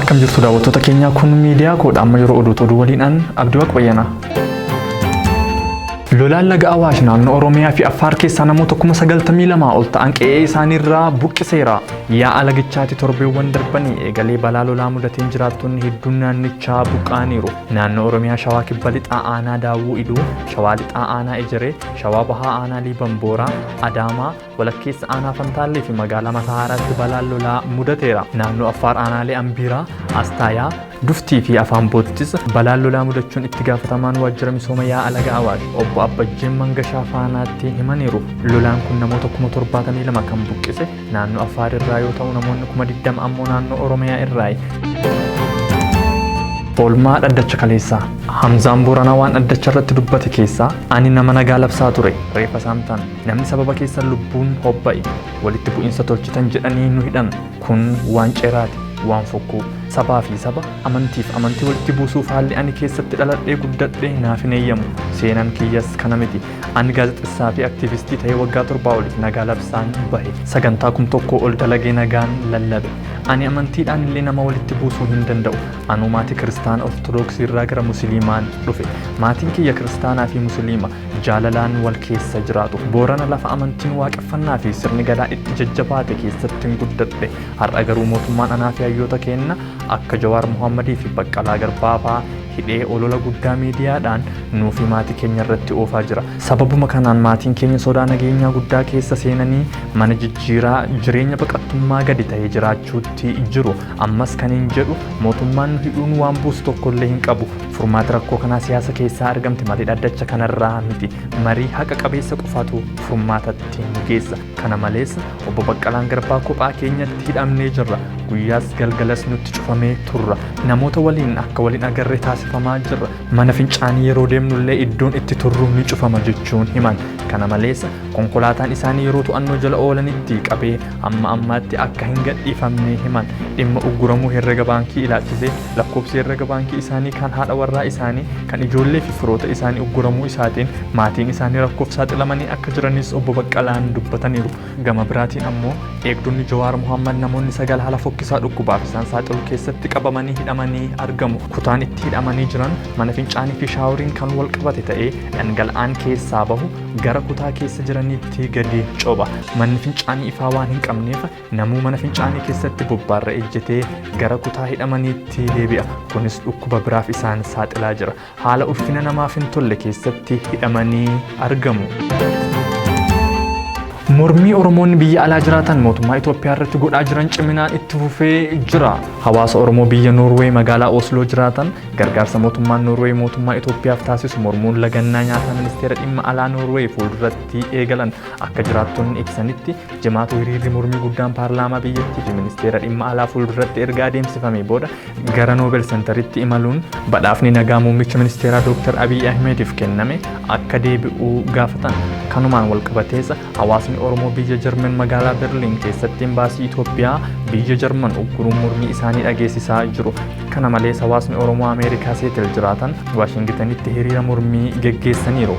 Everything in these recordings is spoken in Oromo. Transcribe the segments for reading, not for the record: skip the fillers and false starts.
Akkam jirtu daawwattoota keenyaa kun miidiyaa koodha amma yeroo oduutu oduu waliin Abdii Waaqbayyanaa. Lolaan laga Awaash naannoo Oromiyaa fi Affaar keessaa namoota 92,000 ol ta'an qe'ee isaaniirraa buqqiseera. Yaa'a lagichaatti torbeewwan darbanii eegalee balaa lolaa mudateen jiraattonni hedduun naannichaa buqqa'aniiru. Naannoo Oromiyaa Shawaa Kibba Lixaa Aanaa Daawwuu Iduu, Shawaa Lixaa Aanaa Ejeree, Shawaa Bahaa Aanaa Liiban Booraa, Adaamaa, walakkeessa Aanaa Fantaallee fi magaalaa Matahaaraatti balaan lolaa mudateera. Naannoo Affaar Aanaalee Ambiiraa, Astaayaa, Duftii fi Afaan Boottis balaan lolaa mudachuun itti gaafatamaan waajjira misooma yaa'a laga Awaash obbo Abbajjeen Mangashaa Faanaatti himaniiru. Lolaan kun namoota 72,000 kan buqqise naannoo Affaar irraa yoo ta'u namoonni 20,000 ammoo naannoo Oromiyaa irraayi. Oolmaa dhaddacha kaleessaa. Hamzaan Booranaa waan dhaddacha irratti dubbate keessaa ani nama nagaa labsaa ture reeffa saamtan namni sababa keessan lubbuun hobba'e walitti bu'insa tolchitan jedhanii nu hidhan kun waan ceeraati waan fokkuu sabaa fi saba amantiif amantii walitti buusuuf haalli ani keessatti dhaladhee guddadhe naaf hin eeyyamu seenaan kiyyas kana miti ani gaazexessaa fi aktiivistii ta'ee waggaa 7 oliif nagaa labsaan bahe sagantaa 1000 ol dalagee nagaan lallabe ani amantiidhaan illee nama walitti buusuu hin danda'u anuu maatii kiristaana ortodoksii irraa gara musliimaan dhufe maatiin kiyya kiristaanaa fi musliima jaalalaan wal keessa jiraatu Boorana lafa amantiin waaqeffannaa fi sirni gadaa itti jajjabaate keessatti hin guddadhe har'a garuu mootummaan anaa fi hayyoota keenna akka Jawaar Muhammadii fi Baqqalaa Garbaa fa'aa hidhee olola guddaa miidiyaadhaan nuu fi maatii keenya irratti oofaa jira. Sababuma kanaan maatiin keenya sodaa nageenyaa guddaa keessa seenanii mana jijjiiraa jireenya baqattummaa gadi ta'e jiraachuutti jiru. Ammas kaniin jedhu mootummaan nu hidhuun waan buusu tokkollee hin qabu. Furmaati rakkoo kanaa siyaasa keessaa argamti malee dhaddacha kanarraa miti. Marii haqa qabeessa qofaatu furmaatatti nu geessa. Kana malees obbo Baqqalaan Garbaa kophaa keenyatti hidhamnee jirra. Guyyaas galgalas nutti cufamee turra. Namoota waliin akka waliin agarree taasifamaa jirra. Mana fincaanii yeroo deemnullee iddoon itti turru ni cufama jechuun himan. Kana malees konkolaataan isaanii yeroo to'annoo jala oolanitti qabee amma ammaatti akka hin gadhiifamne himan. Dhimma ugguramuu herrega baankii ilaalchisee lakkoofsi herrega baankii isaanii kan haadha warraa isaanii kan ijoollee fi firoota isaanii ugguramuu isaatiin maatiin isaanii rakkoof saaxilamanii akka jiranis obbo Baqqalaan dubbataniiru. Gama biraatiin ammoo eegdonni Jawaar Mohammad namoonni 9 haala fokkisaa dhukkubaaf isaan saaxilu keessatti qabamanii hidhamanii argamu. Kutaan itti hidhamanii jiran mana fincaanii fi shaaworiin kan wal qabate ta'ee dhangala'aan keessaa bahu gara kutaa keessa jiraniitti gadi coba. Manni fincaanii ifaa waan hin qabneef namuu mana fincaanii keessatti bobbaarra ejjetee gara kutaa hidhamaniitti deebi'a. Kunis dhukkuba biraaf isaan saaxilaa jira. Haala ulfina namaaf hin tolle keessatti hidhamanii argamu. Mormii Oromoonni biyya alaa jiraatan mootummaa Itoophiyaa irratti godhaa jiran ciminaan itti fufee jira. Hawaasa Oromoo biyya Noorweey magaalaa Osloo jiraatan gargaarsa mootummaan Noorweey mootummaa Itoophiyaaf taasisu mormuun lagannaa nyaataa ministeera dhimma alaa Noorweey fuulduratti eegalan. Akka jiraattonni ibsanitti jimaatu hiriirri mormii guddaan paarlaamaa biyyattii fi ministeera dhimma alaa fuulduratti erga adeemsifamee booda gara Noobel Sentaritti imaluun badhaafni nagaa muummicha ministeeraa Dr. Abiy Ahmediif kenname akka deebi'u gaafatan. Kanumaan walqabatees hawaasni Oromoo biyya Jarman magaalaa Berliin keessatti imbaasii Itoophiyaa biyya Jarman ugguruun mormii isaanii dhageessisaa jiru. Kana malees hawaasni Oromoo Ameerikaa Seetel jiraatan Waashingitanitti hiriira mormii geggeessaniiru.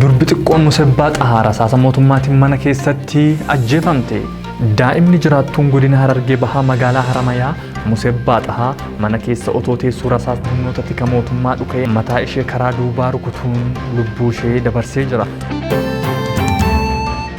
Durbi xiqqoon Musebbaa Xahaa rasaasa mootummaatiin mana keessatti ajjeefamte. Daa'imni jiraattuun godina Harargee Bahaa magaalaa Haramayaa Musebbaa Xahaa mana keessa otoo teessuu rasaasni humnoota tika mootummaa dhuka'ee mataa ishee karaa duubaa rukutuun lubbuu ishee dabarsee jira.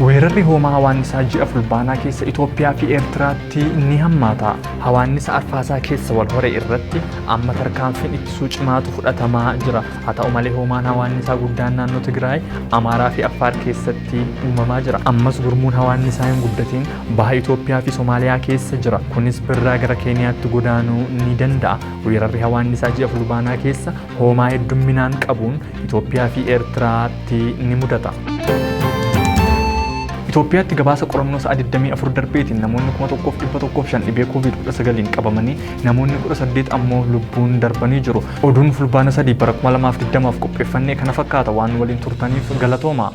Weerarri hoomaa hawaannisaa ji'a Fulbaanaa keessa Itoophiyaa fi Eertiraatti ni hammaata. Hawaannisa arfaasaa keessa wal hore irratti amma tarkaanfiin ittisuu cimaatu fudhatamaa jira. Haa ta'u malee hoomaan hawaannisaa guddaan naannoo Tigraay, Amaaraa fi Affaar keessatti uumamaa jira. Ammas gurmuun hawaannisaa hin guddatiin baha Itoophiyaa fi Somaaliyaa keessa jira. Kunis birraa gara Keeniyaatti godaanuu ni danda'a. Weerarri hawaannisaa ji'a Fulbaanaa keessa hoomaa heddumminaan qabuun Itoophiyaa fi Eertiraatti ni mudata. Itoophiyaatti gabaasa qorannoo sa'a 24 darbeetiin namoonni 1105 dhibee COVID-19 qabamanii namoonni 18 ammoo lubbuun darbanii jiru. Oduun Fulbaana 3 bara 2020 qopheeffannee kana fakkaata waan waliin turtaniif galatooma.